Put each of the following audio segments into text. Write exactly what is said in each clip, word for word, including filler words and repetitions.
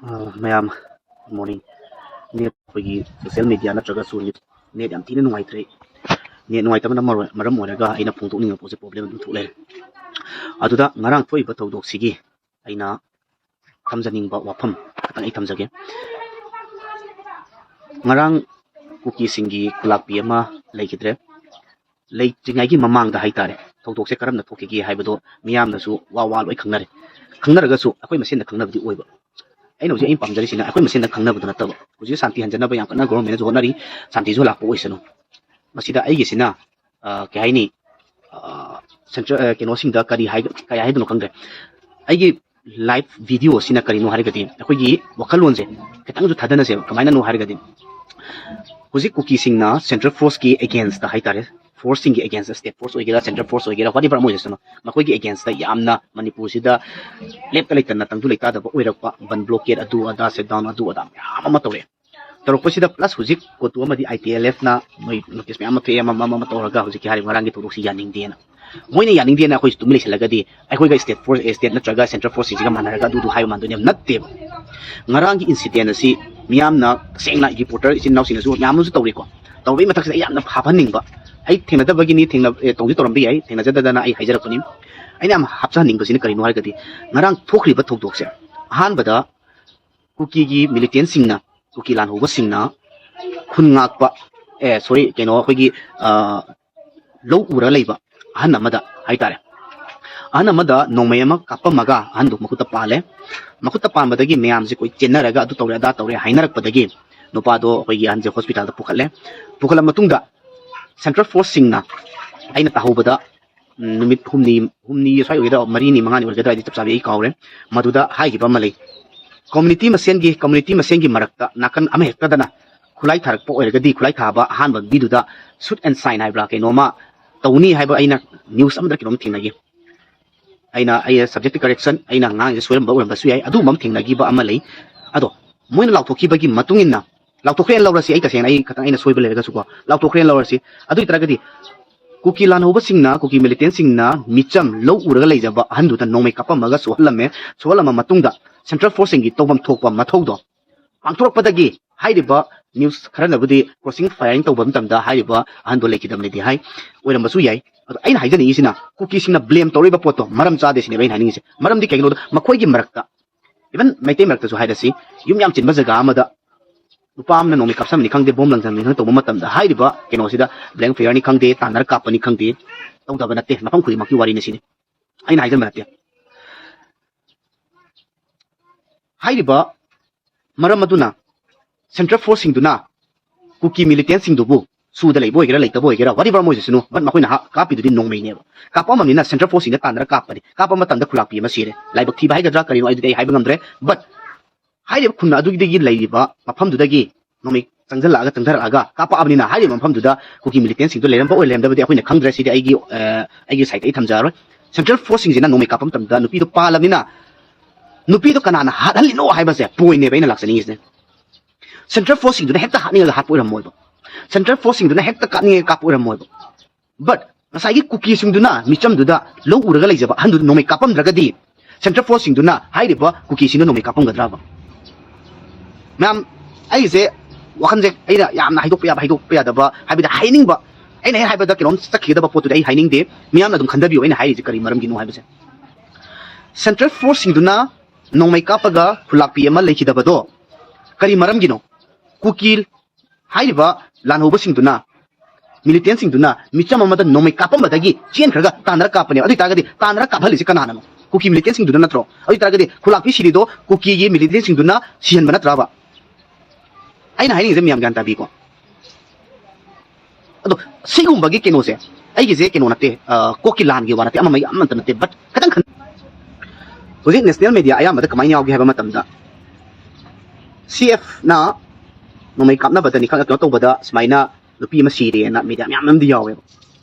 ꯑ, ꯃꯌꯥꯝ, good morning꯫ Net, ꯑꯩꯈꯣꯏꯒꯤ social media ꯅꯠꯇ꯭ꯔꯒꯁꯨ ꯅꯦꯠ, ꯅꯦꯠ ꯌꯥꯝ ꯊꯤꯅ ꯅꯨꯡꯉꯥꯏꯇ꯭ꯔꯦ꯫ ꯅꯦꯠ ꯅꯨꯡꯉꯥꯏꯇꯕꯅ ꯃꯔꯝ, ꯃꯔꯝ ꯑꯣꯏꯔꯒ ꯑꯩꯅ ꯐꯣꯡꯗꯣꯛꯅꯤꯡꯕ ꯄꯣꯠꯁꯦ problem ꯑꯗꯨꯝ ꯊꯣꯛ ꯂꯩꯔꯦ꯫ ꯑꯗꯨꯗ ꯉꯔꯥꯡ ꯊꯣꯛꯏꯕ ꯊꯧꯗꯣꯛꯁꯤꯒꯤ ꯑꯩꯅ ꯊꯝꯖꯅꯤꯡꯕ ꯋꯥꯐꯝ ꯈꯇꯪ ꯑꯩ ꯊꯝꯖꯒꯦ꯫ ꯉꯔꯥꯡ ꯀꯨꯀꯤꯁꯤꯡꯒꯤ ꯈꯨꯂꯥꯛꯄꯤ ꯑꯃ ꯂꯩꯈꯤꯗ꯭ꯔꯦ꯫ ꯂꯩꯇ꯭ꯔꯤꯉꯩꯒꯤ ꯃꯃꯥꯡꯗ ꯍꯥꯏꯇꯥꯔꯦ, ꯊꯧꯗꯣꯛꯁꯦ ꯀꯔꯝꯅ ꯊꯣꯛꯈꯤꯒꯦ ꯍꯥꯏꯕꯗꯣ ꯃꯤꯌꯥꯝꯅꯁꯨ ꯋꯥ ꯋꯥ ꯂꯣꯏ ꯈꯪꯅꯔꯦ꯫ ꯈꯪꯅꯔꯒꯁꯨ ꯑꯩꯈꯣꯏ ꯃꯁꯦꯟꯗ ꯈꯪꯅꯕꯗꯤ ꯑꯣꯏꯕ꯫ ꯑꯩꯅ ꯍꯧꯖꯤꯛ ꯑꯩꯅ ꯄꯥꯝꯖꯔꯤꯁꯤꯅ ꯑꯩꯈꯣꯏ ꯃꯁꯦꯟꯗ ꯈꯪꯅꯕꯗꯨ ꯅꯠꯇꯕ꯫ ꯍꯧꯖꯤꯛ ꯁꯥꯟꯇꯤ ꯍꯟꯖꯅꯕ ꯌꯥꯝ ꯀꯟꯅ government ꯅꯁꯨ ꯍꯣꯠꯅꯔꯤ, ꯁꯥꯟꯇꯤꯁꯨ ꯂꯥꯛꯄ ꯑꯣꯏꯁꯅꯨ꯫ ꯃꯁꯤꯗ ꯑꯩꯒꯤꯁꯤꯅ, ꯑ, ꯀꯩ ꯍꯥꯏꯅꯤ, ꯑ, central, ꯑ, ꯀꯩꯅꯣꯁꯤꯡꯗ ꯀꯔꯤ ꯍꯥꯏ-, ꯀꯩ ꯍꯥꯏꯗꯣꯏꯅꯣ ꯈꯪꯗ꯭ꯔꯦ꯫ ꯑꯩꯒꯤ live video ꯑꯁꯤꯅ ꯀꯔꯤꯅꯣ ꯍꯥꯏꯔꯒꯗꯤ, ꯑꯩꯈꯣꯏꯒꯤ ꯋꯥꯈꯜꯂꯣꯟꯁꯦ ꯈꯤꯇꯪꯁꯨ ꯊꯥꯗꯅꯁꯦꯕ꯫ ꯀꯃꯥꯏꯅꯅꯣ ꯍꯥꯏꯔꯒꯗꯤ, ꯍꯧꯖꯤꯛ ꯀꯨꯀꯤꯁꯤꯡꯅ central force ꯀꯤ against ꯇ ꯍꯥꯏꯇꯥꯔꯦ, force ꯁꯤꯡꯒꯤ against ꯇ, state force ꯑꯣꯏꯒꯦꯔꯥ, central force ꯑꯣꯏꯒꯦꯔꯥ, whatever ꯑꯃ ꯑꯣꯏꯖꯁꯅꯨ, ꯃꯈꯣꯏꯒꯤ against ꯇ ꯌꯥꯝꯅ ꯃꯅꯤꯄꯨꯔꯁꯤꯗ ꯂꯦꯞꯇ ꯂꯩꯇꯅ, ꯇꯪꯗꯨ ꯂꯩꯇꯥꯗꯕ ꯑꯣꯏꯔꯛꯄ, ꯕꯟ, blockade, ꯑꯗꯨ ꯑꯗꯥ, shutdown, ꯑꯗꯨ ꯑꯗꯥ ꯃꯌꯥꯝ ꯑꯃ ꯇꯧꯔꯛꯑꯦ꯫ ꯇꯧꯔꯛꯄꯁꯤꯗ plus ꯍꯧꯖꯤꯛ ꯀꯣꯇꯨ ꯑꯃꯗꯤ I T L F ꯅ ꯃꯣꯏ notice ꯃꯌꯥꯝ ꯑꯃ ꯊꯣꯛꯑꯦ, ꯑꯃ, ꯑꯃ, ꯑꯃ ꯇꯧꯔꯒ ꯍꯧꯖꯤꯛꯀꯤ ꯍꯥꯏꯔꯤꯕ ꯉꯔꯥꯡꯒꯤ ꯊꯧꯗꯣꯛꯁꯤ ꯌꯥꯅꯤꯡꯗꯦꯅ꯫ ꯃꯣꯏꯅ ꯌꯥꯅꯤꯡꯗꯦꯅ ꯑꯩꯈꯣꯏꯁꯨ ꯇꯨꯃꯤꯟ ꯂꯩꯁꯤꯜꯂꯒꯗꯤ ꯑꯩꯈꯣꯏꯒ state force, state ꯅꯠꯇ꯭ꯔꯒ central force ꯁꯤꯡꯁꯤꯒ ꯃꯥꯟꯅꯔꯒ ꯑꯗꯨꯗꯨ ꯍꯥꯏꯕ ꯃꯥꯟꯗꯣꯏꯅꯦꯕ? ꯅꯠꯇꯦꯕ꯫ ꯉꯔꯥꯡꯒꯤ incident ꯑꯁꯤ ꯃꯤꯌꯥꯝꯅ, ꯇꯁꯦꯡꯅ reporter ꯏꯆꯤꯟ ꯏꯅꯥꯎꯁꯤꯡꯅꯁꯨ ꯃꯌꯥꯝ ꯑꯃꯁꯨ ꯇꯧꯔꯤꯀꯣ, ꯇꯧꯕꯒꯤ ꯃꯊꯛꯁꯤꯗ ꯑꯩ ꯌꯥꯝꯅ ꯍꯥꯞꯍꯟꯅꯤꯡꯕ, ꯑꯩ ꯊꯦꯡꯅꯗꯕꯒꯤꯅꯤ, ꯊꯦꯡꯅ-, ꯑꯦ, ꯇꯧꯗꯤ ꯇꯧꯔꯝꯕ ꯌꯥꯏ, ꯊꯦꯡꯅꯖꯗꯗꯅ ꯑꯩ ꯍꯥꯏꯖꯔꯛꯄꯅꯤ꯫ ꯑꯩꯅ ꯌꯥꯝ ꯍꯥꯞꯆꯍꯟꯅꯤꯡꯕꯁꯤꯅ ꯀꯔꯤꯅꯣ ꯍꯥꯏꯔꯒꯗꯤ, ꯉꯔꯥꯡ ꯊꯣꯛꯈ꯭ꯔꯤꯕ ꯊꯧꯗꯣꯛꯁꯦ, ꯑꯍꯥꯟꯕꯗ ꯀꯨꯀꯤꯒꯤ militantꯁꯤꯡꯅ, ꯀꯨꯀꯤ ꯂꯥꯟꯍꯧꯕꯁꯤꯡꯅ ꯈꯨꯟ ꯉꯥꯛꯄ, ꯑꯦ, sorry, ꯀꯩꯅꯣ, ꯑꯩꯈꯣꯏꯒꯤ, ꯑ, ꯂꯧ ꯎꯔ ꯂꯩꯕ ꯑꯍꯟ ꯑꯃꯗ ꯍꯥꯏꯇꯥꯔꯦ, ꯑꯍꯟ ꯑꯃꯗ ꯅꯣꯡꯃꯩ ꯑꯃ ꯀꯥꯞꯄꯝꯃꯒ ꯑꯍꯟꯗꯨ ꯃꯈꯨꯠꯇ ꯄꯥꯜꯂꯦ꯫ ꯃꯈꯨꯠꯇ ꯄꯥꯟꯕꯗꯒꯤ ꯃꯌꯥꯝꯁꯦ ꯀꯣꯏ ꯆꯦꯟꯅꯔꯒ ꯑꯗꯨ ꯇꯧꯔꯦ ꯑꯗꯥ ꯇꯧꯔꯦ ꯍꯥꯏꯅꯔꯛꯄꯗꯒꯤ ꯅꯨꯄꯥꯗꯣ ꯑꯩꯈꯣꯏꯒꯤ ꯑꯍꯟꯁꯦ hospital ꯗ ꯄꯨꯈꯠꯂꯦ꯫ ꯄꯨꯈꯠꯂ ꯃꯇꯨꯡꯗ central force ꯁꯤꯡꯅ, ꯑꯩꯅ ꯇꯥꯍꯧꯕꯗ, ꯎꯝ, ꯅꯨꯃꯤꯠ ꯍꯨꯝꯅꯤ, ꯍꯨꯝꯅꯤ ꯁ꯭ꯋꯥꯏ ꯑꯣꯏꯒꯗ꯭ꯔꯥ, ꯃꯔꯤꯅꯤ, ꯃꯉꯥꯅꯤ ꯑꯣꯏꯒꯗ꯭ꯔꯥ, ꯑꯩꯗꯤ ꯆꯞ ꯆꯥꯕꯤ ꯑꯩ ꯀꯥꯎꯔꯦ꯫ ꯃꯗꯨꯗ ꯍꯥꯏꯈꯤꯕ ꯑꯃ ꯂꯩ, community ꯃꯁꯦꯟꯒꯤ, community ꯃꯁꯦꯟꯒꯤ ꯃꯔꯛꯇ ꯅꯥꯀꯟ ꯑꯃꯍꯦꯛꯇꯗꯅ ꯈꯨꯠꯂꯥꯏ ꯊꯥꯔꯛꯄ ꯑꯣꯏꯔꯒꯗꯤ, ꯈꯨꯠꯂꯥꯏ ꯊꯥꯕ ꯑꯍꯥꯟꯕ ꯃꯤꯗꯨꯗ shoot and shine ꯍꯥꯏꯕ꯭ꯔꯥ ꯀꯩꯅꯣꯝꯃ ꯇꯧꯅꯤ ꯍꯥꯏꯕ ꯑꯩꯅ news ꯑꯃꯗ ꯀꯩꯅꯣꯝ ꯊꯦꯡꯅꯈꯤ꯫ ꯑꯩꯅ, ꯑꯩ subject correction, ꯑꯩꯅ ꯉꯥꯡꯉꯤꯁꯦ ꯁꯣꯏꯔꯝꯕ ꯑꯣꯏꯔꯝꯕꯁꯨ ꯌꯥꯏ, ꯑꯗꯨꯒꯨꯝꯕ ꯑꯃ ꯊꯦꯡꯅꯈꯤꯕ ꯑꯃ ꯂꯩ꯫ ꯑꯗꯣ ꯃꯣꯏꯅ ꯂꯥꯎꯊꯣꯛꯈꯤꯕꯒꯤ ꯃꯇꯨꯡ ꯏꯟꯅ, ꯂꯥꯎꯊꯣꯛꯈ꯭ꯔꯦꯅ ꯂꯧꯔꯁꯤ, ꯑꯩ ꯇꯁꯦꯡꯅ ꯑꯩ ꯈꯇꯪ ꯑꯩꯅ ꯁꯣꯏꯕ ꯂꯩꯔꯒꯁꯨꯀꯣ, ꯂꯥꯎꯊꯣꯛꯈ꯭ꯔꯦꯅ ꯂꯧꯔꯁꯤ꯫ ꯑꯗꯨ ꯑꯣꯏ ꯇꯥꯔꯒꯗꯤ ꯀꯨꯀꯤ ꯂꯥꯟꯍꯧꯕꯁꯤꯡꯅ, ꯀꯨꯀꯤ ꯃꯤꯂꯤꯇꯦꯟꯁꯤꯡꯅ ꯃꯤꯆꯝ ꯂꯧ ꯎꯔꯒ ꯂꯩꯖꯕ ꯑꯍꯟꯗꯨꯗ ꯅꯣꯡꯃꯩ ꯀꯥꯞꯄꯝꯃꯒ ꯁꯣꯛꯍꯜꯂꯝꯃꯦ꯫ ꯁꯣꯛꯍꯜꯂꯝꯃ ꯃꯇꯨꯡꯗ ꯁꯦꯟꯇ꯭ꯔꯦꯜ ꯐꯣꯔꯁꯁꯤꯡꯒꯤ ꯇꯧꯐꯝ ꯊꯣꯛꯄ ꯃꯊꯧꯗꯣ ꯄꯥꯡꯊꯣꯔꯛꯄꯗꯒꯤ ꯍꯥꯏꯔꯤꯕ ꯅ꯭ꯌꯨꯁ ꯈꯔꯅꯕꯨꯗꯤ ꯀ꯭ꯔꯣꯁꯤꯡ ꯐꯥꯌꯔꯤꯡ ꯇꯧꯕ ꯃꯇꯝꯗ ꯍꯥꯏꯔꯤꯕ ꯑꯍꯟꯗꯣ ꯂꯩꯈꯤꯗꯕꯅꯤꯗꯤ ꯍꯥꯏ, ꯑꯣꯏꯔꯝꯕꯁꯨ ꯌꯥꯏ꯫ ꯑꯗꯣ ꯑꯩꯅ ꯍꯥꯏꯖꯅꯤꯡꯉꯤꯁꯤꯅ ꯀꯨꯀꯤꯁꯤꯡꯅ ꯕ꯭ꯂꯦꯝ ꯇꯧꯔꯛꯏꯕ ꯄꯣꯠꯇꯣ ꯃꯔꯝ ꯆꯥꯗꯦ ꯁꯤꯅꯦꯕ ꯑꯩꯅ ꯍꯥꯏꯅꯤꯡꯉꯤꯁꯦ꯫ ꯃꯔꯝꯗꯤ ꯀꯩꯒꯤꯅꯣꯗ ꯃꯈꯣꯏꯒꯤ ꯃꯔꯛꯇ, ꯏꯚꯟ ꯃꯩꯇꯩ ꯃꯔꯛꯇꯁꯨ ꯍꯥꯏꯔꯁꯤ, ꯌꯨꯝ ꯌꯥꯝ ꯆꯤꯟꯕ ꯖꯒꯥ ꯑꯃꯗ ꯅꯨꯄꯥ ꯑꯃꯅ ꯅꯣꯡꯃꯩ ꯀꯥꯞꯁꯟꯕꯅꯤ ꯈꯪꯗꯦ, ꯕꯣꯝ ꯂꯪꯁꯟꯕꯅꯤ ꯈꯪꯗꯦ ꯇꯧꯕ ꯃꯇꯝꯗ ꯍꯥꯏꯔꯤꯕ ꯀꯩꯅꯣꯁꯤꯗ ꯕ꯭ꯂꯦꯡ ꯐꯌꯔꯅꯤ ꯈꯪꯗꯦ, ꯇꯥꯟꯅꯔ ꯀꯥꯞꯄꯅꯤ ꯈꯪꯗꯦ, ꯇꯧꯗꯕ ꯅꯠꯇꯦ, ꯃꯐꯝ ꯈꯨꯗꯤꯡꯃꯛꯀꯤ ꯋꯥꯔꯤꯅꯤ ꯁꯤꯅꯤ꯫ ꯑꯩꯅ ꯍꯥꯏꯖꯟꯕ ꯅꯠꯇꯦ꯫ ꯍꯥꯏꯔꯤꯕ ꯃꯔꯝ ꯑꯗꯨꯅ ꯁꯦꯟꯇ꯭ꯔꯦꯜ ꯐꯣꯔꯁꯁꯤꯡꯗꯨꯅ ꯀꯨꯀꯤ ꯃꯤꯂꯤꯇꯦꯟꯁꯤꯡꯗꯨꯕꯨ ꯁꯨꯗ ꯂꯩꯕ ꯑꯣꯏꯒꯦꯔꯥ ꯂꯩꯇꯕ ꯑꯣꯏꯒꯦꯔꯥ, whatever ꯃꯣꯏꯁꯤꯁꯨꯅꯨ, but ꯃꯈꯣꯏꯅ ꯍꯥ-, ꯀꯥꯞꯄꯤꯗꯨꯗꯤ ꯅꯣꯡꯃꯩꯅꯦꯕ꯫ ꯀꯥꯞꯄꯝꯃꯕꯅꯤꯅ ꯁꯦꯟꯇ꯭ꯔꯦꯜ ꯐꯣꯔꯁꯁꯤꯡꯗ ꯇꯥꯟꯅꯔ ꯀꯥꯞꯄꯅꯤ꯫ ꯀꯥꯞꯄ ꯃꯇꯝꯗ ꯈꯨꯂꯥꯛꯄꯤ ꯑꯃ ꯁꯤꯔꯦ, ꯂꯥꯏꯕꯛ ꯊꯤꯕ ꯍꯥꯏꯒꯗ꯭ꯔꯥ ꯀꯔꯤꯅꯣ ꯑꯗꯨꯗꯤ ꯑꯩ ꯍꯥꯏꯕ ꯉꯝꯗ꯭ꯔꯦ, but ꯍꯥꯏꯔꯤꯕ ꯈꯨꯟ ꯑꯗꯨꯗꯒꯤ ꯂꯩꯔꯤꯕ ꯃꯐꯝꯗꯨꯗꯒꯤ ꯅꯣꯡꯃꯩ ꯆꯪꯁꯤꯜꯂꯛꯑꯒ ꯆꯪꯊꯔꯛꯑꯒ ꯀꯥꯞꯄꯛꯑꯕꯅꯤꯅ ꯍꯥꯏꯔꯤꯕ ꯃꯐꯝꯗꯨꯗ ꯀꯨꯀꯤ ꯃꯤꯂꯤꯇꯦꯟꯁꯤꯡꯗꯨ ꯂꯩꯔꯝꯕ ꯑꯣꯏ ꯂꯩꯔꯝꯗꯕꯗꯤ ꯑꯩꯈꯣꯏꯅ ꯈꯪꯗ꯭ꯔꯦ, ꯁꯤꯗꯤ ꯑꯩꯒꯤ, ꯑ, ꯑꯩꯒꯤ ꯁꯥꯏꯠꯇ ꯑꯩ ꯊꯝꯖꯔꯔꯣꯏ꯫ ꯁꯦꯟꯇ꯭ꯔꯦꯜ ꯐꯣꯔꯁꯁꯤꯡꯁꯤꯅ ꯅꯣꯡꯃꯩ ꯀꯥꯞꯄ ꯃꯇꯝꯗ ꯅꯨꯄꯤꯗꯣ ꯄꯥꯜꯂꯕꯅꯤꯅ ꯅꯨꯄꯤꯗꯣ ꯀꯅꯥꯅ ꯍꯥꯠꯍꯜꯂꯤꯅꯣ ꯍꯥꯏꯕꯁꯦ ꯄꯣꯏꯟꯅꯦꯕ ꯑꯩꯅ ꯂꯥꯛꯆꯅꯤꯡꯉꯤꯁꯦ꯫ ꯁꯦꯟꯇ꯭ꯔꯦꯜ ꯐꯣꯔꯁꯁꯤꯡꯗꯨꯅ ꯍꯦꯛꯇ ꯍꯥꯠꯅꯤꯡꯉꯒ ꯍꯥꯠꯄ ꯑꯣꯏꯔꯝꯃꯣꯏꯕ꯫ ꯁꯦꯟꯇ꯭ꯔꯦꯜ ꯐꯣꯔꯁꯁꯤꯡꯗꯨꯅ ꯍꯦꯛꯇ ꯀꯥꯞꯅꯤꯡꯉꯒ ꯀꯥꯞꯄ ꯑꯣꯏꯔꯝꯃꯣꯏꯕ꯫ But ꯉꯁꯥꯏꯒꯤ ꯀꯨꯀꯤꯁꯤꯡꯗꯨꯅ ꯃꯤꯆꯝꯗꯨꯗ ꯂꯧ ꯎꯔꯒ ꯂꯩꯖꯕ ꯑꯍꯟꯗꯨꯗ ꯅꯣꯡꯃꯩ ꯀꯥꯞꯄꯝꯗ꯭ꯔꯒꯗꯤ ꯁꯦꯟꯇ꯭ꯔꯦꯜ ꯐꯣꯔꯁꯁꯤꯡꯗꯨꯅ ꯍꯥꯏꯔꯤꯕ ꯀꯨꯀꯤꯁꯤꯡꯗꯨ ꯅꯣꯡꯃꯩ ꯀꯥꯞꯄꯝꯒꯗ꯭ꯔꯕ? ꯃꯌꯥꯝ, ꯑꯩꯁꯦ ꯋꯥꯈꯜꯁꯦ ꯑꯩꯅ ꯌꯥꯝꯅ ꯍꯥꯏꯗꯣꯛꯄ ꯌꯥꯕ, ꯍꯥꯏꯗꯣꯛꯄ ꯌꯥꯗꯕ, ꯍꯥꯏꯕꯗꯤ ꯍꯥꯏꯅꯤꯡꯕ, ꯑꯩꯅ ꯍꯦꯛ ꯍꯥꯏꯕꯗ ꯀꯩꯅꯣꯝ ꯆꯠꯈꯤꯒꯗꯕ ꯄꯣꯠꯇꯨꯗꯤ ꯑꯩ ꯍꯥꯏꯅꯤꯡꯗꯦ꯫ ꯃꯤꯌꯥꯝꯅ ꯑꯗꯨꯝ ꯈꯟꯊꯕꯤꯌꯨ ꯑꯩꯅ ꯍꯥꯏꯔꯤꯁꯦ ꯀꯔꯤ ꯃꯔꯝꯒꯤꯅꯣ ꯍꯥꯏꯕꯁꯦ꯫ ꯁꯦꯟꯇ꯭ꯔꯦꯜ ꯐꯣꯔꯁꯁꯤꯡꯗꯨꯅ ꯅꯣꯡꯃꯩ ꯀꯥꯞꯄꯒ ꯈꯨꯂꯥꯛꯄꯤ ꯑꯃ ꯂꯩꯈꯤꯗꯕꯗꯣ ꯀꯔꯤ ꯃꯔꯝꯒꯤꯅꯣ? ꯀꯨꯀꯤ ꯍꯥꯏꯔꯤꯕ ꯂꯥꯟꯍꯧꯕꯁꯤꯡꯗꯨꯅ, ꯃꯤꯂꯤꯇꯦꯟꯁꯤꯡꯗꯨꯅ ꯃꯤꯆꯝ ꯑꯃꯗ ꯅꯣꯡꯃꯩ ꯀꯥꯞꯄꯝꯕꯗꯒꯤ ꯆꯦꯟꯈ꯭ꯔꯒ ꯇꯥꯟꯅꯔ ꯀꯥꯞꯄꯅꯦꯕ꯫ ꯑꯗꯨ ꯑꯣꯏꯇꯥꯔꯒꯗꯤ ꯇꯥꯟꯅꯔ ꯀꯥꯞꯍꯜꯂꯤꯁꯤ ꯀꯅꯥꯅꯅꯣ? ꯀꯨꯀꯤ ꯃꯤꯂꯤꯇꯦꯟꯁꯤꯡꯗꯨꯅ ꯅꯠꯇ꯭ꯔꯣ? ꯑꯗꯨ ꯑꯣꯏꯇꯥꯔꯒꯗꯤ ꯈꯨꯂꯥꯛꯄꯤ ꯁꯤꯔꯤꯗꯣ ꯀꯨꯀꯤꯒꯤ ꯃꯤꯂꯤꯇꯦꯟꯁꯤꯡꯗꯨꯅ ꯁꯤꯍꯟꯕ ꯅꯠꯇ꯭ꯔꯕ? ꯑꯩꯅ ꯍꯥꯏꯅꯤꯡꯉꯤꯁꯦ ꯃꯌꯥꯝ ꯒ꯭ꯌꯥꯟ ꯇꯥꯕꯤꯀꯣ꯫ ꯑꯗꯣ ꯁꯤꯒꯨꯝꯕꯒꯤ ꯀꯩꯅꯣꯁꯦ ꯑꯩꯒꯤꯁꯦ ꯀꯩꯅꯣ ꯅꯠꯇꯦ, ꯑ, ꯀꯣꯛꯀꯤ ꯂꯥꯟꯒꯤ ꯋꯥ ꯅꯠꯇꯦ, ꯑꯃ ꯑꯃ ꯑꯝꯇ ꯅꯠꯇꯦ, but ꯈꯤꯇꯪ ꯈꯟ-, ꯍꯧꯖꯤꯛ ꯅꯦꯁꯅꯦꯜ ꯃꯦꯗꯤꯌꯥ ꯑꯌꯥꯝꯕꯗ ꯀꯃꯥꯏꯅ ꯌꯥꯎꯒꯦ ꯍꯥꯏꯕ ꯃꯇꯝꯗ, ꯁꯤ ꯑꯦꯐꯅ ꯅꯣꯡꯃꯩ ꯀꯥꯞꯅꯕꯗꯅꯤ ꯈꯪ-, ꯀꯩꯅꯣ ꯇꯧꯕꯗ ꯁꯨꯃꯥꯏꯅ ꯅꯨꯄꯤ ꯑꯃ ꯁꯤꯔꯦꯅ ꯃꯦꯗꯤꯌꯥ ꯃꯌꯥꯝ ꯑꯃꯗꯤ ꯌꯥꯎꯋꯦꯕ꯫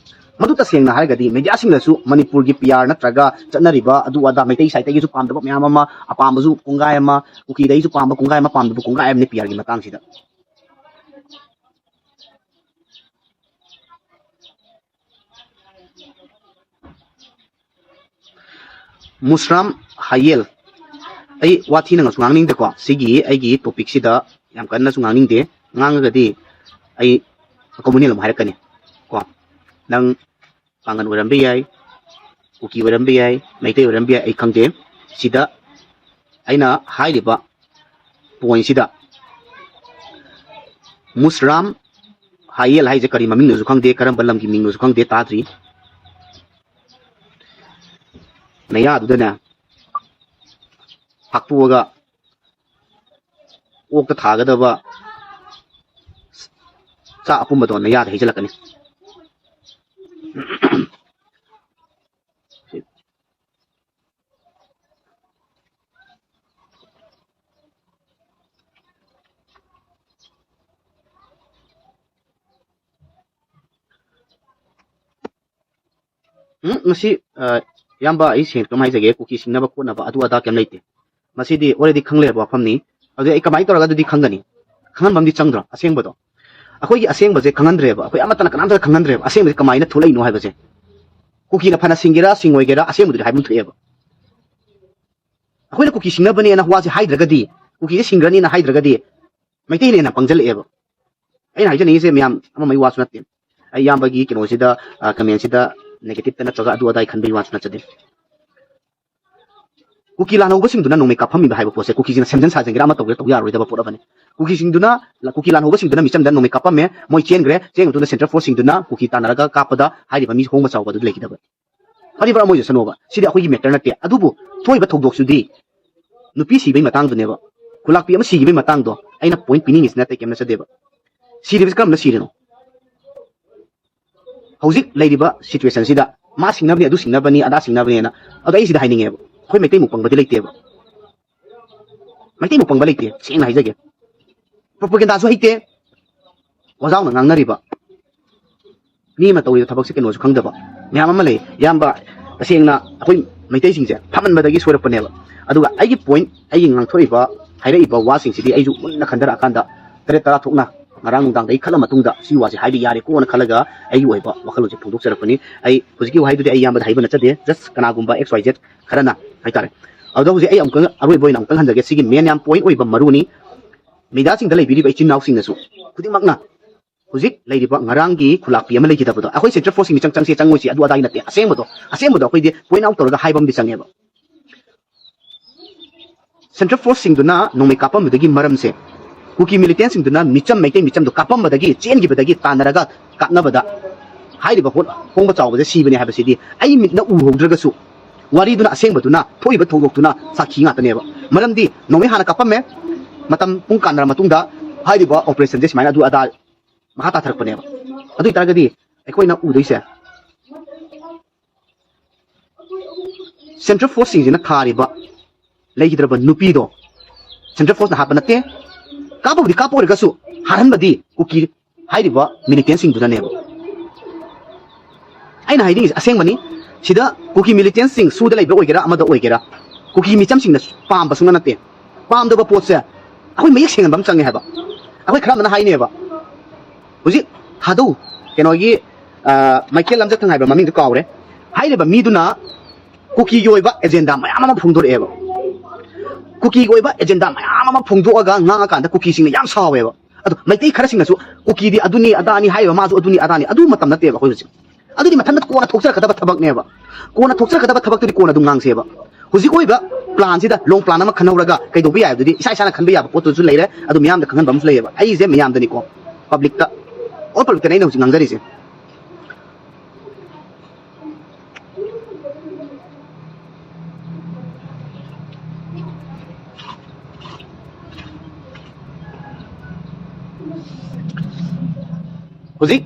ꯃꯗꯨ ꯇꯁꯦꯡꯅ ꯍꯥꯏꯔꯒꯗꯤ ꯃꯦꯗꯤꯌꯥꯁꯤꯡꯅꯁꯨ ꯃꯅꯤꯄꯨꯔꯒꯤ ꯄꯤ ꯑꯥꯔ ꯅꯠꯇ꯭ꯔꯒ ꯆꯠꯅꯔꯤꯕ ꯑꯗꯨ ꯑꯗꯥ ꯃꯩꯇꯩ ꯁꯥꯏꯠꯇꯒꯤꯁꯨ ꯄꯥꯝꯗꯕ ꯃꯌꯥꯝ ꯑꯃ, ꯑꯄꯥꯝꯕꯁꯨ ꯀꯣꯡꯒꯥꯏ ꯑꯃ, ꯀꯨꯀꯤꯗꯒꯤꯁꯨ ꯄꯥꯝꯕ ꯀꯣꯡꯒꯥꯏ ꯑꯃ, ꯄꯥꯝꯗꯕ ꯀꯣꯡꯒꯥꯏ ꯑꯃꯅꯤ ꯄꯤ ꯑꯥꯔꯒꯤ ꯃꯇꯥꯡꯁꯤꯗ꯫ ꯃꯨꯁꯔꯥꯝ ꯍꯥꯌꯦꯜ, ꯑꯩ ꯋꯥ ꯊꯤꯅ ꯉꯁꯨ ꯉꯥꯡꯅꯤꯡꯗꯦꯀꯣ꯫ ꯁꯤꯒꯤ ꯑꯩꯒꯤ ꯇꯣꯄꯤꯛꯁꯤꯗ ꯌꯥꯝ ꯀꯟꯅꯁꯨ ꯉꯥꯡꯅꯤꯡꯗꯦ꯫ ꯉꯥꯡꯉꯒꯗꯤ ꯑꯩ ꯀꯃꯨꯅꯦꯜ ꯑꯃ ꯍꯥꯏꯔꯛꯀꯅꯤ ꯀꯣ꯫ ꯅꯪ ꯄꯥꯡꯒꯟ ꯑꯣꯏꯔꯝꯕ ꯌꯥꯏ, ꯀꯨꯀꯤ ꯑꯣꯏꯔꯝꯕ ꯌꯥꯏ, ꯃꯩꯇꯩ ꯑꯣꯏꯔꯝꯕ ꯌꯥꯏ, ꯑꯩ ꯈꯪꯗꯦ꯫ ꯁꯤꯗ ꯑꯩꯅ ꯍꯥꯏꯔꯤꯕ ꯄꯣꯏꯟꯁꯤꯗ ꯃꯨꯁꯔꯥꯝ ꯍꯥꯌꯦꯜ ꯍꯥꯏꯁꯦ ꯀꯔꯤ ꯃꯃꯤꯡꯅꯣꯁꯨ ꯈꯪꯗꯦ, ꯀꯔꯝꯕ ꯂꯝꯒꯤ ꯃꯤꯡꯅꯣꯁꯨ ꯈꯪꯗꯦ, ꯇꯥꯗ꯭ꯔꯤ꯫ ꯅꯌꯥꯗꯨꯗꯅꯦ ꯐꯥꯛꯇꯣꯛꯑꯒ ꯑꯣꯛꯇ ꯊꯥꯒꯗꯕ ꯆꯥꯛ ꯑꯄꯨꯝꯕꯗꯣ ꯅꯌꯥꯗ ꯍꯩꯖꯤꯜꯂꯛꯀꯅꯤ꯫ ꯎꯝ, ꯃꯁꯤ, ꯑ, ꯏꯌꯥꯝꯕ, ꯑꯩ ꯁꯦꯡꯅ ꯑꯗꯨꯝ ꯍꯥꯏꯖꯒꯦ, ꯀꯨꯀꯤ ꯁꯤꯡꯅꯕ ꯈꯣꯠꯅꯕ ꯑꯗꯨ ꯑꯗꯥ ꯀꯩꯝ ꯂꯩꯇꯦ꯫ ꯃꯁꯤꯗꯤ already ꯈꯪ ꯂꯩꯔꯕ ꯋꯥꯐꯝꯅꯤ꯫ ꯑꯗꯨꯗꯤ ꯑꯩ ꯀꯃꯥꯏꯅ ꯇꯧꯔꯒ ꯑꯗꯨꯗꯤ ꯈꯪꯒꯅꯤ? ꯈꯪꯍꯟꯕ ꯑꯃꯗꯤ ꯆꯪꯗ꯭ꯔꯣ? ꯑꯁꯦꯡꯕꯗꯣ ꯑꯩꯈꯣꯏꯒꯤ ꯑꯁꯦꯡꯕꯁꯦ ꯈꯪꯍꯟꯗ꯭ꯔꯦꯕ, ꯑꯩꯈꯣꯏ ꯑꯃꯠꯇꯅ ꯀꯅꯥꯝꯇꯅ ꯈꯪꯍꯟꯗ꯭ꯔꯦꯕ ꯑꯁꯦꯡꯕꯁꯦ ꯀꯃꯥꯏꯅ ꯊꯣꯛꯂꯛꯏꯅꯣ ꯍꯥꯏꯕꯁꯦ꯫ ꯀꯨꯀꯤꯅ ꯐꯅ ꯁꯤꯡꯒꯦꯔꯥ ꯁꯤꯡꯉꯣꯏꯒꯦꯔꯥ, ꯑꯁꯦꯡꯕꯗꯨꯗꯤ ꯍꯥꯏꯐꯝ ꯊꯣꯛꯑꯦꯕ꯫ ꯑꯩꯈꯣꯏꯅ ꯀꯨꯀꯤ ꯁꯤꯡꯅꯕꯅꯦꯅ ꯋꯥꯁꯦ ꯍꯥꯏꯗ꯭ꯔꯒꯗꯤ, ꯀꯨꯀꯤꯁꯦ ꯁꯤꯡꯒ꯭ꯔꯅꯤꯅ ꯍꯥꯏꯗ꯭ꯔꯒꯗꯤ, ꯃꯩꯇꯩꯅ ꯍꯦꯟꯅ ꯄꯪꯖꯜꯂꯛꯑꯦꯕ꯫ ꯑꯩꯅ ꯍꯥꯏꯖꯅꯤꯡꯉꯤꯁꯦ ꯃꯌꯥꯝ, ꯑꯃꯃꯩ ꯋꯥꯁꯨ ꯅꯠꯇꯦ꯫ ꯑꯩ ꯏꯌꯥꯝꯕꯒꯤ ꯀꯩꯅꯣꯁꯤꯗ, ꯑ, ꯀꯃꯦꯟꯁꯤꯗ negative ꯇ ꯅꯠꯇ꯭ꯔꯒ ꯑꯗꯨ ꯑꯗꯥ ꯈꯟꯕꯒꯤ ꯋꯥꯁꯨ ꯅꯠꯆꯗꯦ꯫ ꯀꯨꯀꯤ ꯂꯥꯟꯍꯧꯕꯁꯤꯡꯗꯨꯅ ꯅꯣꯡꯃꯩ ꯀꯥꯞꯐꯝꯃꯤꯕ ꯍꯥꯏꯕ ꯄꯣꯠꯁꯦ ꯀꯨꯀꯤꯁꯤꯡꯅ ꯁꯦꯝꯖꯤꯟ ꯁꯥꯖꯤꯟꯒꯦꯔꯥ ꯑꯃ ꯇꯧꯒꯦꯔꯥ ꯇꯧ ꯌꯥꯔꯣꯏꯗꯕ ꯄꯣꯠ ꯑꯃꯅꯤ꯫ ꯀꯨꯀꯤꯁꯤꯡꯗꯨꯅ, ꯀꯨꯀꯤ ꯂꯥꯟꯍꯧꯕꯁꯤꯡꯗꯨꯅ ꯃꯤꯆꯝꯗ ꯅꯣꯡꯃꯩ ꯀꯥꯞꯄꯝꯃꯦ, ꯃꯣꯏ ꯆꯦꯟꯈ꯭ꯔꯦ, ꯆꯦꯟꯈ꯭ꯔ ꯃꯇꯨꯡꯗ central force ꯁꯤꯡꯗꯨꯅ ꯀꯨꯀꯤ ꯇꯥꯟꯅꯔꯒ ꯀꯥꯞꯄꯗ ꯍꯥꯏꯔꯤꯕ ꯃꯤ ꯍꯣꯡꯕ ꯆꯥꯎꯕ ꯑꯗꯨ ꯂꯩꯈꯤꯗꯕ꯫ ꯐꯔꯤꯕ꯭ꯔꯥ ꯃꯣꯏꯁꯨ ꯁꯅꯣꯕ? ꯁꯤꯗꯤ ꯑꯩꯈꯣꯏꯒꯤ matter ꯅꯠꯇꯦ꯫ ꯑꯗꯨꯕꯨ ꯊꯣꯛꯏꯕ ꯊꯧꯗꯣꯛꯁꯤꯗꯤ ꯅꯨꯄꯤ ꯁꯤꯕꯩ ꯃꯇꯥꯡꯗꯨꯅꯦꯕ, ꯈꯨꯂꯥꯛꯄꯤ ꯑꯃ ꯁꯤꯈꯤꯕꯩ ꯃꯇꯥꯡꯗꯣ ꯑꯩꯅ point ꯄꯤꯅꯤꯡꯉꯤꯁꯤ ꯅꯠꯇꯦ, ꯀꯩꯝ ꯅꯠꯆꯗꯦꯕ꯫ ꯁꯤꯔꯤꯕꯁꯤ ꯀꯔꯝꯅ ꯁꯤꯔꯤꯅꯣ? ꯍꯧꯖꯤꯛ ꯂꯩꯔꯤꯕ situation ꯁꯤꯗ ꯃꯥ ꯁꯤꯡꯅꯕꯅꯤ, ꯑꯗꯨ ꯁꯤꯡꯅꯕꯅꯤ, ꯑꯗꯥ ꯁꯤꯡꯅꯕꯅꯦꯅ, ꯑꯗꯣ ꯑꯩ ꯁꯤꯗ ꯍꯥꯏꯅꯤꯡꯉꯦꯕ, ꯑꯩꯈꯣꯏ ꯃꯩꯇꯩ ꯃꯨꯛ ꯄꯪꯕꯗꯤ ꯂꯩꯇꯦꯕ꯫ ꯃꯩꯇꯩ ꯃꯨꯛ ꯄꯪꯕ ꯂꯩꯇꯦ, ꯁꯦꯡꯅ ꯍꯥꯏꯖꯒꯦ꯫ Propaganda ꯁꯨ ꯍꯩꯇꯦ, ꯋꯥꯖꯥꯎꯅ ꯉꯥꯡꯅꯔꯤꯕ ꯃꯤ ꯑꯃ ꯇꯧꯔꯤꯕ ꯊꯕꯛꯁꯦ ꯀꯩꯅꯣꯁꯨ ꯈꯪꯗꯕ ꯃꯌꯥꯝ ꯑꯃ ꯂꯩ꯫ ꯏꯌꯥꯝꯕ, ꯇꯁꯦꯡꯅ ꯑꯩꯈꯣꯏ ꯃꯩꯇꯩꯁꯤꯡꯁꯦ ꯐꯝꯃꯟꯕꯗꯒꯤ ꯁꯣꯏꯔꯛꯄꯅꯦꯕ꯫ ꯑꯗꯨꯒ ꯑꯩꯒꯤ point, ꯑꯩꯒꯤ ꯉꯥꯡꯊꯣꯔꯛꯏꯕ, ꯍꯥꯏꯔꯛꯏꯕ ꯋꯥꯁꯤꯡꯁꯤꯗꯤ ꯑꯩꯁꯨ ꯃꯨꯟꯅ ꯈꯟꯊꯔꯛꯑꯀꯥꯟꯗ ꯇꯔꯦꯠ ꯇꯔꯥ ꯊꯣꯛꯅ ꯉꯔꯥꯡ ꯅꯨꯡꯗꯥꯡꯗ ꯑꯩ ꯈꯜꯂ ꯃꯇꯨꯡꯗ ꯁꯤ ꯋꯥꯁꯦ ꯍꯥꯏꯕ ꯌꯥꯔꯦꯀꯣꯅ ꯈꯜꯂꯒ ꯑꯩꯒꯤ ꯑꯣꯏꯕ ꯋꯥꯈꯜꯂꯣꯟꯁꯦ ꯐꯣꯡꯗꯣꯛꯆꯔꯛꯄꯅꯤ꯫ ꯑꯩ ꯍꯧꯖꯤꯛꯀꯤ ꯋꯥꯍꯩꯗꯨꯗꯤ ꯑꯩ ꯏꯌꯥꯝꯕꯗ ꯍꯥꯏꯕ ꯅꯠꯆꯗꯦ, just ꯀꯅꯥꯒꯨꯝꯕ X Y Z ꯈꯔꯅ ꯍꯥꯏꯇꯥꯔꯦ꯫ ꯑꯗꯨꯗ ꯍꯧꯖꯤꯛ ꯑꯩ ꯑꯃꯨꯛꯇꯪ ꯑꯔꯣꯏꯕ ꯑꯣꯏꯅ ꯑꯃꯨꯛꯇꯪ ꯍꯟꯖꯒꯦ, ꯁꯤꯒꯤ main ꯌꯥꯝ point ꯑꯣꯏꯕ ꯃꯔꯨꯅꯤ꯫ ꯃꯦꯗꯤꯌꯥꯁꯤꯡꯗ ꯂꯩꯕꯤꯔꯤꯕ ꯏꯆꯤꯟ ꯏꯅꯥꯎꯁꯤꯡꯅꯁꯨ ꯈꯨꯗꯤꯡꯃꯛꯅ ꯍꯧꯖꯤꯛ ꯂꯩꯔꯤꯕ ꯉꯔꯥꯡꯒꯤ ꯈꯨꯂꯥꯛꯄꯤ ꯑꯃ ꯂꯩꯈꯤꯗꯕꯗꯣ, ꯑꯩꯈꯣꯏ ꯁꯦꯟꯇ꯭ꯔꯦꯜ ꯐꯣꯔꯁꯁꯤꯡ ꯃꯤꯆꯪ ꯆꯪꯁꯦ ꯆꯪꯉꯣꯏꯁꯦ ꯑꯗꯨ ꯑꯗꯥꯒꯤ ꯅꯠꯇꯦ, ꯑꯁꯦꯡꯕꯗꯣ ꯑꯁꯦꯡꯕꯗꯣ ꯑꯩꯈꯣꯏꯗꯤ point out ꯇꯧꯔꯒ ꯍꯥꯏꯕ ꯑꯃꯗꯤ ꯆꯪꯉꯦꯕ꯫ ꯁꯦꯟꯇ꯭ꯔꯦꯜ ꯐꯣꯔꯁꯁꯤꯡꯗꯨꯅ ꯅꯣꯡꯃꯩ ꯀꯥꯞꯄꯝꯕꯗꯒꯤ ꯃꯔꯝꯁꯦ, ꯀꯨꯀꯤ ꯃꯤꯂꯤꯇꯦꯟꯁꯤꯡꯗꯨꯅ ꯃꯤꯆꯝ, ꯃꯩꯇꯩ ꯃꯤꯆꯝꯗꯣ ꯀꯥꯞꯄꯝꯕꯗꯒꯤ, ꯆꯦꯟꯈꯤꯕꯗꯒꯤ ꯇꯥꯟꯅꯔꯒ ꯀꯥꯞꯅꯕꯗ ꯍꯥꯏꯔꯤꯕ ꯍꯣ-, ꯍꯣꯡꯕ ꯆꯥꯎꯕꯁꯦ ꯁꯤꯕꯅꯦ ꯍꯥꯏꯕꯁꯤꯗꯤ ꯑꯩ ꯃꯤꯠꯅ ꯎꯍꯧꯗ꯭ꯔꯒꯁꯨ ꯋꯥꯔꯤꯗꯨꯅ, ꯑꯁꯦꯡꯕꯗꯨꯅ, ꯊꯣꯛꯏꯕ ꯊꯧꯗꯣꯛꯇꯨꯅ ꯁꯥꯈꯤ ꯉꯥꯛꯇꯅꯦꯕ꯫ ꯃꯔꯝꯗꯤ ꯅꯣꯡꯃꯩ ꯍꯥꯟꯅ ꯀꯥꯞꯄꯝꯃꯦ, ꯃꯇꯝ ꯄꯨꯡ ꯀꯥꯟꯅꯔ ꯃꯇꯨꯡꯗ ꯍꯥꯏꯔꯤꯕ operation ꯁꯦ ꯁꯨꯃꯥꯏꯅ ꯑꯗꯨ ꯑꯗꯥ ꯃꯈꯥ ꯇꯥꯊꯔꯛꯄꯅꯦꯕ꯫ ꯑꯗꯨ ꯑꯣꯏꯇꯥꯔꯒꯗꯤ ꯑꯩꯈꯣꯏꯅ ꯎꯗꯣꯏꯁꯦ, ꯁꯦꯟꯇ꯭ꯔꯦꯜ ꯐꯣꯔꯁꯁꯤꯡꯁꯤꯅ ꯊꯥꯔꯤꯕ ꯂꯩꯈꯤꯗ꯭ꯔꯕ ꯅꯨꯄꯤꯗꯣ ꯁꯦꯟꯇ꯭ꯔꯦꯜ ꯐꯣꯔꯁꯅ ꯍꯥꯠꯄ ꯅꯠꯇꯦ, ꯀꯥꯞꯄꯕꯨꯗꯤ ꯀꯥꯞꯄ ꯑꯣꯏꯔꯒꯁꯨ ꯍꯥꯠꯍꯟꯕꯗꯤ ꯀꯨꯀꯤ ꯍꯥꯏꯔꯤꯕ ꯃꯤꯂꯤꯇꯦꯟꯁꯤꯡꯗꯨꯅꯅꯦꯕ꯫ ꯑꯩꯅ ꯍꯥꯏꯅꯤꯡꯉꯤꯁꯦ ꯑꯁꯦꯡꯕꯅꯤ꯫ ꯁꯤꯗ ꯀꯨꯀꯤ ꯃꯤꯂꯤꯇꯦꯟꯁꯤꯡ ꯁꯨꯗ ꯂꯩꯕ ꯑꯣꯏꯒꯦꯔꯥ, ꯑꯃꯗ ꯑꯣꯏꯒꯦꯔꯥ, ꯀꯨꯀꯤ ꯃꯤꯆꯝꯁꯤꯡꯅ ꯄꯥꯝꯕ ꯁꯨꯡꯅ ꯅꯠꯇꯦ꯫ ꯄꯥꯝꯗꯕ ꯄꯣꯠꯁꯦ ꯑꯩꯈꯣꯏ ꯃꯌꯦꯛ ꯁꯦꯡꯍꯟꯕ ꯑꯃ ꯆꯪꯉꯦ ꯍꯥꯏꯕ꯫ ꯑꯩꯈꯣꯏ ꯈꯔ ꯑꯃꯅ ꯍꯥꯏꯅꯦꯕ, ꯍꯧꯖꯤꯛ ꯊꯥꯗꯧ, ꯀꯩꯅꯣꯒꯤ, ꯑ, ꯃꯥꯏꯀꯦꯜ ꯂꯝꯖꯊꯪ ꯍꯥꯏꯕ ꯃꯃꯤꯡꯗꯨ ꯀꯥꯎꯔꯦ, ꯍꯥꯏꯔꯤꯕ ꯃꯤꯗꯨꯅ ꯀꯨꯀꯤꯒꯤ ꯑꯣꯏꯕ ꯑꯦꯖꯦꯟꯗꯥ ꯃꯌꯥꯝ ꯑꯃ ꯐꯣꯡꯗꯣꯔꯛꯑꯦꯕ꯫ ꯀꯨꯀꯤꯒꯤ ꯑꯣꯏꯕ ꯑꯦꯖꯦꯟꯗꯥ ꯃꯌꯥꯝ ꯑꯃ ꯐꯣꯡꯗꯣꯛꯑꯒ ꯉꯥꯡꯉꯀꯥꯟꯗ ꯀꯨꯀꯤꯁꯤꯡꯅ ꯌꯥꯝ ꯁꯥꯎꯋꯦꯕ꯫ ꯑꯗꯣ ꯃꯩꯇꯩ ꯈꯔꯁꯤꯡꯅꯁꯨ ꯀꯨꯀꯤꯗꯤ ꯑꯗꯨꯅꯤ ꯑꯗꯥꯅꯤ ꯍꯥꯏꯔꯤꯕ, ꯃꯥꯁꯨ ꯑꯗꯨꯅꯤ ꯑꯗꯥꯅꯤ, ꯑꯗꯨ ꯃꯇꯝ ꯅꯠꯇꯦꯕ ꯑꯩꯈꯣꯏ ꯍꯧꯖꯤꯛ꯫ ꯑꯗꯨꯗꯤ ꯃꯊꯟꯇ ꯀꯣꯟꯅ ꯊꯣꯛꯆꯔꯛꯀꯗꯕ ꯊꯕꯛꯅꯦꯕ꯫ ꯀꯣꯟꯅ ꯊꯣꯛꯆꯔꯛꯀꯗꯕ ꯊꯕꯛꯇꯨꯗꯤ ꯀꯣꯟꯅ ꯑꯗꯨꯝ ꯉꯥꯡꯁꯦꯕ꯫ ꯍꯧꯖꯤꯛ ꯑꯣꯏꯕ plan ꯁꯤꯗ long plan ꯑꯃ ꯈꯟꯍꯧꯔꯒ ꯀꯩꯗꯧꯕ ꯌꯥꯏ ꯍꯥꯏꯕꯗꯨꯗꯤ ꯏꯁꯥ ꯏꯁꯥꯅ ꯈꯟꯕ ꯌꯥꯕ ꯄꯣꯠꯇꯨꯁꯨ ꯂꯩꯔꯦ꯫ ꯑꯗꯨ ꯃꯤꯌꯥꯝꯗ ꯈꯪꯍꯟꯕ ꯑꯃꯁꯨ ꯂꯩꯌꯦꯕ꯫ ꯑꯩꯁꯦ ꯃꯤꯌꯥꯝꯗꯅꯤꯀꯣ, public ꯇ, all public ꯇꯅꯦ ꯑꯩꯅ ꯍꯧꯖꯤꯛ ꯉꯥꯡꯖꯔꯤꯁꯦ꯫ ꯍꯧꯖꯤꯛ,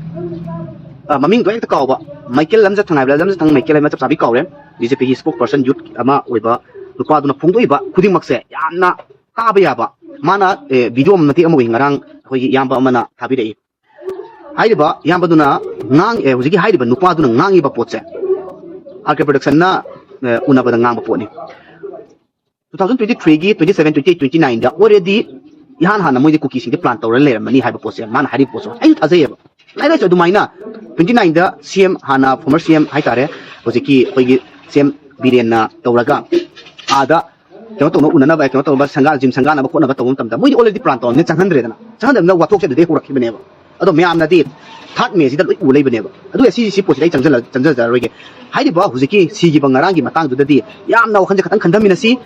ꯑ, ꯃꯃꯤꯡꯗꯣ ꯍꯦꯛꯇ ꯀꯥꯎꯕ, ꯃꯥꯏꯀꯦꯜ ꯂꯝꯖꯊꯪ ꯍꯥꯏꯕ꯭ꯔꯥ, ꯂꯝꯖꯊꯪ ꯃꯥꯏꯀꯦꯜ ꯍꯥꯏꯕ ꯆꯞ ꯆꯥꯕꯤ ꯀꯥꯎꯔꯦ꯫ BJP ꯒꯤ spokesperson youth ꯑꯃ ꯑꯣꯏꯕ ꯅꯨꯄꯥꯗꯨꯅ ꯐꯣꯡꯗꯣꯛꯏꯕ ꯈꯨꯗꯤꯡꯃꯛꯁꯦ ꯌꯥꯝꯅ ꯇꯥꯕ ꯌꯥꯕ꯫ ꯃꯥꯅ, ꯑꯦ, video ꯑꯃ ꯃꯇꯦꯛ ꯑꯃ ꯎꯏ ꯉꯔꯥꯡ, ꯑꯩꯈꯣꯏꯒꯤ ꯏꯌꯥꯝꯕ ꯑꯃꯅ ꯊꯥꯕꯤꯔꯛꯏ꯫ ꯍꯥꯏꯔꯤꯕ ꯏꯌꯥꯝꯕꯗꯨꯅ ꯉꯥꯡ-, ꯑꯦ, ꯍꯧꯖꯤꯛꯀꯤ ꯍꯥꯏꯔꯤꯕ ꯅꯨꯄꯥꯗꯨꯅ ꯉꯥꯡꯉꯤꯕ ꯄꯣꯠꯁꯦ RK Production ꯅ, ꯑꯦ, ꯎꯅꯕꯗ ꯉꯥꯡꯕ ꯄꯣꯠꯅꯤ꯫ Two thousand twenty three ꯒꯤ twenty seven, twenty eight, twenty nine ꯗ already ꯏꯍꯥꯟ ꯍꯥꯟꯅ ꯃꯣꯏꯗꯤ ꯀꯨꯀꯤꯁꯤꯡꯗꯤ plan ꯇꯧꯔ ꯂꯩꯔꯝꯃꯅꯤ ꯍꯥꯏꯕ ꯄꯣꯠꯁꯦ ꯃꯥꯅ ꯍꯥꯏꯔꯤꯕ ꯄꯣꯠꯁꯦ ꯑꯩꯁꯨ ꯊꯥꯖꯩꯌꯦꯕ꯫ ꯂꯥꯏꯔꯤꯛ ꯂꯥꯏꯁꯨ ꯑꯗꯨꯃꯥꯏꯅ twenty nineꯗ C M ꯍꯥꯟꯅ former C M ꯍꯥꯏꯇꯥꯔꯦ, ꯍꯧꯖꯤꯛꯀꯤ ꯑꯩꯈꯣꯏꯒꯤ C M ꯕꯤꯔꯦꯟꯅ ꯇꯧꯔꯒ ꯑꯥꯗ ꯀꯩꯅꯣ ꯇꯧꯅ ꯎꯅꯅꯕ, ꯀꯩꯅꯣ ꯇꯧꯅꯕ ꯁꯪꯒꯥ-, gym ꯁꯪꯒꯥꯅꯕ ꯈꯣꯠꯅꯕ ꯇꯧꯕ ꯃꯇꯝꯗ ꯃꯣꯏꯗꯤ already plan ꯇꯧꯔꯝꯅꯤꯅ ꯆꯪꯍꯟꯗ꯭ꯔꯦꯗꯅ꯫ ꯆꯪꯍꯟꯗꯕꯅꯤꯅ ꯋꯥꯊꯣꯛꯁꯦ ꯑꯗꯨꯗꯩ ꯍꯧꯔꯛꯈꯤꯕꯅꯦꯕ꯫ ꯑꯗꯣ ꯃꯌꯥꯝꯅꯗꯤ third Mayꯁꯤꯗ ꯂꯣꯏ ꯎ ꯂꯩꯕꯅꯦꯕ꯫ ꯑꯗꯨꯒ ꯁꯤ, ꯁꯤ ꯄꯣꯠꯁꯤꯗ ꯑꯩ ꯆꯪꯁꯤꯜꯂ-, ꯆꯪꯖꯔꯔꯣꯏꯒꯦ꯫ ꯍꯥꯏꯔꯤꯕ ꯍꯧꯖꯤꯛꯀꯤ ꯁꯤꯈꯤꯕ ꯉꯔꯥꯡꯒꯤ ꯃꯇꯥꯡꯗꯨꯗꯗꯤ ꯌꯥꯝꯅ ꯋꯥꯈꯜꯁꯦ ꯈꯇꯪ ꯈꯟꯊꯃꯤꯟꯅꯁꯤ꯫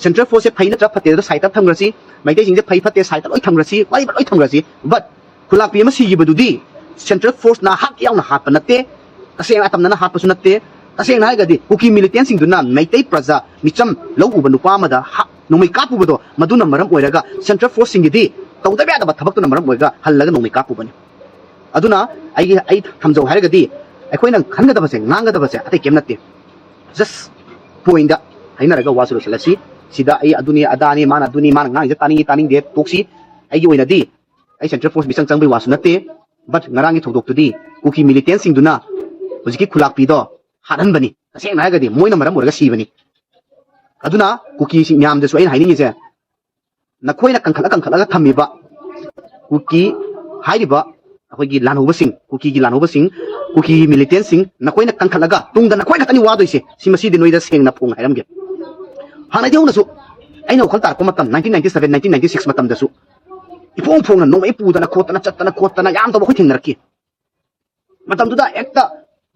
Central Forceꯁꯦ ꯐꯩ ꯅꯠꯇ꯭ꯔꯥ ꯐꯠꯇꯦ ꯑꯗꯣ side ꯊꯝꯈ꯭ꯔꯁꯤ꯫ ꯃꯩꯇꯩꯁꯤꯡꯁꯦ ꯐꯩ ꯐꯠꯇꯦ side ꯂꯣꯏ ꯊꯝꯈ꯭ꯔꯁꯤ, ꯋꯥꯔꯤꯕ ꯂꯣꯏ ꯊꯝꯈ꯭ꯔꯁꯤ꯫ But ꯈꯨꯂꯥꯛꯄꯤ ꯑꯃ ꯁꯤꯈꯤꯕꯗꯨꯗꯤ Central Force ꯅꯍꯥꯛ ꯌꯥꯎꯅ ꯍꯥꯠꯄ ꯅꯠꯇꯦ, ꯇꯁꯦꯡꯅ ꯑꯇꯝꯅꯅ ꯍꯥꯠꯄꯁꯨ ꯅꯠꯇꯦ꯫ ꯇꯁꯦꯡꯅ ꯍꯥꯏꯔꯒꯗꯤ ꯀꯨꯀꯤ militantꯁꯤꯡꯗꯨꯅ ꯃꯩꯇꯩ ꯄ꯭ꯔꯖꯥ ꯃꯤꯆꯝ ꯂꯧ ꯎꯕ ꯅꯨꯄꯥ ꯑꯃꯗ ꯍꯥ-, ꯅꯣꯡꯃꯩ ꯀꯥꯞꯄꯨꯕꯗꯣ ꯃꯗꯨꯅ ꯃꯔꯝ ꯑꯣꯏꯔꯒ Central Forceꯁꯤꯡꯒꯤꯗꯤ ꯇꯧꯗꯕ ꯌꯥꯗꯕ ꯊꯕꯛꯇꯨꯅ ꯃꯔꯝ ꯑꯣꯏꯔꯒ ꯍꯜꯂꯒ ꯅꯣꯡꯃꯩ ꯀꯥꯞꯄꯨꯕꯅꯤ꯫ ꯑꯗꯨꯅ ꯑꯩꯒꯤ, ꯑꯩ ꯊꯝꯖꯧ ꯍꯥꯏꯔꯒꯗꯤ ꯑꯩꯈꯣꯏꯅ ꯈꯟꯒꯗꯕꯁꯦ, ꯉꯥꯡꯒꯗꯕꯁꯦ ꯑꯇꯩ ꯀꯩꯝ ꯅꯠꯇꯦ꯫ Just pointꯇ ꯍꯥꯏꯅꯔꯒ ꯋꯥꯁꯨ ꯂꯣꯏꯁꯤꯜꯂꯁꯤ꯫ ꯁꯤꯗ ꯑꯩ ꯑꯗꯨꯅꯤ ꯑꯗꯥꯅꯤ, ꯃꯥꯅ ꯑꯗꯨꯅꯤ, ꯃꯥꯅ ꯉꯥꯡꯉꯤꯁꯦ ꯇꯥꯅꯤꯡꯉꯤ ꯇꯥꯅꯤꯡꯗꯦ ꯇꯣꯛꯁꯤ꯫ ꯑꯩꯒꯤ ꯑꯣꯏꯅꯗꯤ ꯑꯩ Central Force ꯃꯤꯆꯪ ꯆꯪꯕꯩ ꯋꯥꯁꯨ ꯅꯠꯇꯦ, but ꯉꯔꯥꯡꯒꯤ ꯊꯧꯗꯣꯛꯇꯨꯗꯤ ꯀꯨꯀꯤ militantꯁꯤꯡꯗꯨꯅ ꯍꯧꯖꯤꯛꯀꯤ ꯈꯨꯂꯥꯛꯄꯤꯗꯣ ꯍꯥꯠꯍꯟꯕꯅꯤ꯫ ꯇꯁꯦꯡꯅ ꯍꯥꯏꯔꯒꯗꯤ ꯃꯣꯏꯅ ꯃꯔꯝ ꯑꯣꯏꯔꯒ ꯁꯤꯕꯅꯤ꯫ ꯑꯗꯨꯅ ꯀꯨꯀꯤꯁꯤꯡ ꯃꯌꯥꯝꯗꯁꯨ ꯑꯩꯅ ꯍꯥꯏꯅꯤꯡꯉꯤꯁꯦ, ꯅꯈꯣꯏꯅ ꯀꯟꯈꯠꯂ ꯀꯟꯈꯠꯂꯒ ꯊꯝꯃꯤꯕ ꯀꯨꯀꯤ ꯍꯥꯏꯔꯤꯕ ꯑꯩꯈꯣꯏꯒꯤ ꯂꯥꯟꯍꯧꯕꯁꯤꯡ, ꯀꯨꯀꯤꯒꯤ ꯂꯥꯟꯍꯧꯕꯁꯤꯡ, ꯀꯨꯀꯤ militantꯁꯤꯡ ꯅꯈꯣꯏꯅ ꯀꯟꯈꯠꯂꯒ ꯇꯨꯡꯗ ꯅꯈꯣꯏ ꯈꯛꯇꯅꯤ ꯋꯥꯗꯣꯏꯁꯦ꯫ ꯁꯤ ꯃꯁꯤꯗꯤ ꯅꯣꯏꯗ ꯁꯦꯡꯅ ꯐꯣꯡꯅ ꯍꯥꯏꯔꯝꯒꯦ꯫ ꯍꯥꯟꯅꯗꯤ ꯍꯧꯅꯁꯨ ꯑꯩꯅ ꯋꯥꯈꯜ ꯇꯥꯔꯛꯄ ꯃꯇꯝ nineteen ninety seven, nineteen ninety six ꯃꯇꯝꯗꯁꯨ ꯏꯐꯣꯡ ꯐꯣꯡꯅ ꯅꯣꯡꯃꯩ ꯄꯨꯗꯅ ꯈꯣꯠꯇꯅ ꯆꯠꯇꯅ ꯈꯣꯠꯇꯅ ꯌꯥꯝ ꯇꯧꯕ ꯑꯩꯈꯣꯏ ꯊꯦꯡꯅꯔꯛꯈꯤ꯫ ꯃꯇꯝꯗꯨꯗ ꯍꯦꯛꯇ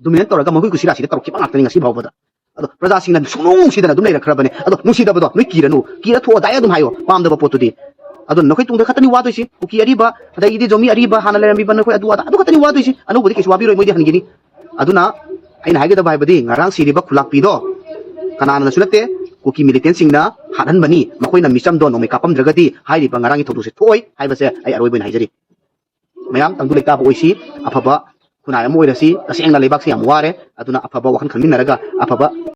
dominate ꯇꯧꯔꯒ ꯃꯈꯣꯏ ꯀꯨꯁꯤ ꯔꯥꯁꯤꯗ ꯇꯧꯔꯛꯈꯤꯕ ꯉꯥꯛꯇꯅꯤ ꯉꯁꯤ ꯐꯥꯎꯕꯗ꯫ ꯑꯗꯣ ꯄ꯭ꯔꯖꯥꯁꯤꯡꯅ ꯁꯨꯡꯅꯨꯡ ꯅꯨꯡꯁꯤꯗꯅ ꯑꯗꯨꯝ ꯂꯩꯔꯛꯈ꯭ꯔꯕꯅꯦ꯫ ꯑꯗꯣ ꯅꯨꯡꯁꯤꯗꯕꯗꯣ ꯅꯣꯏ ꯀꯤꯔꯅꯨ, ꯀꯤꯔ ꯊꯣꯛꯑꯣ, ꯗꯥꯏꯔꯦꯛ ꯑꯗꯨꯝ ꯍꯥꯏꯌꯣ ꯄꯥꯝꯗꯕ ꯄꯣꯠꯇꯨꯗꯤ꯫ ꯑꯗꯣ ꯅꯈꯣꯏ ꯇꯨꯡꯗ ꯈꯛꯇꯅꯤ ꯋꯥꯗꯣꯏꯁꯤ, ꯀꯨꯀꯤ ꯑꯔꯤꯕ ꯑꯗꯒꯤꯗꯤ ꯖꯣꯃꯤ ꯑꯔꯤꯕ ꯍꯥꯟꯅ ꯂꯩꯔꯝꯃꯤꯕ ꯅꯈꯣꯏ ꯑꯗꯨ ꯑꯗꯥ ꯑꯗꯨ ꯈꯛꯇꯅꯤ ꯋꯥꯗꯣꯏꯁꯤ꯫ ꯑꯅꯧꯕꯗꯤ ꯀꯩꯁꯨ ꯋꯥꯕꯤꯔꯣꯏ, ꯃꯣꯏꯗꯤ ꯍꯟꯈꯤꯅꯤ꯫ ꯑꯗꯨꯅ ꯑꯩꯅ ꯍꯥꯏꯒꯗꯕ ꯍꯥꯏꯕꯗꯤ ꯉꯔꯥꯡ ꯁꯤꯔꯤꯕ ꯈꯨꯂꯥꯛꯄꯤꯗꯣ ꯀꯅꯥꯅꯁꯨ ꯅꯠꯇꯦ, ꯀꯨꯀꯤ militantꯁꯤꯡꯅ ꯍꯥꯠꯍꯟꯕꯅꯤ꯫ ꯃꯈꯣꯏꯅ ꯃꯤꯆꯝꯗꯣ ꯅꯣꯡꯃꯩ ꯀꯥꯞꯄꯝꯗ꯭ꯔꯒꯗꯤ ꯍꯥꯏꯔꯤꯕ ꯉꯔꯥꯡꯒꯤ ꯊꯧꯗꯣꯛꯁꯦ ꯊꯣꯛꯑꯣꯏ ꯍꯥꯏꯕꯁꯦ ꯑꯩ ꯑꯔꯣꯏꯕ ꯑꯣꯏꯅ ꯍꯥꯏꯖꯔꯤ꯫ ꯃꯌꯥꯝ ꯇꯪꯗꯨ ꯂꯩꯇꯥꯕ ꯑꯣꯏꯁꯤ, ꯑꯐꯕ ꯈꯨꯟꯅꯥꯏ ꯑꯃ ꯑꯣꯏꯔꯁꯤ꯫ ꯇꯁꯦꯡꯅ ꯂꯩꯕꯥꯛꯁꯤ ꯌꯥꯝ ꯋꯥꯔꯦ, ꯑꯗꯨꯅ ꯑꯐꯕ ꯋꯥꯈꯜ ꯈꯟꯃꯤꯟꯅꯔꯒ ꯑꯐꯕ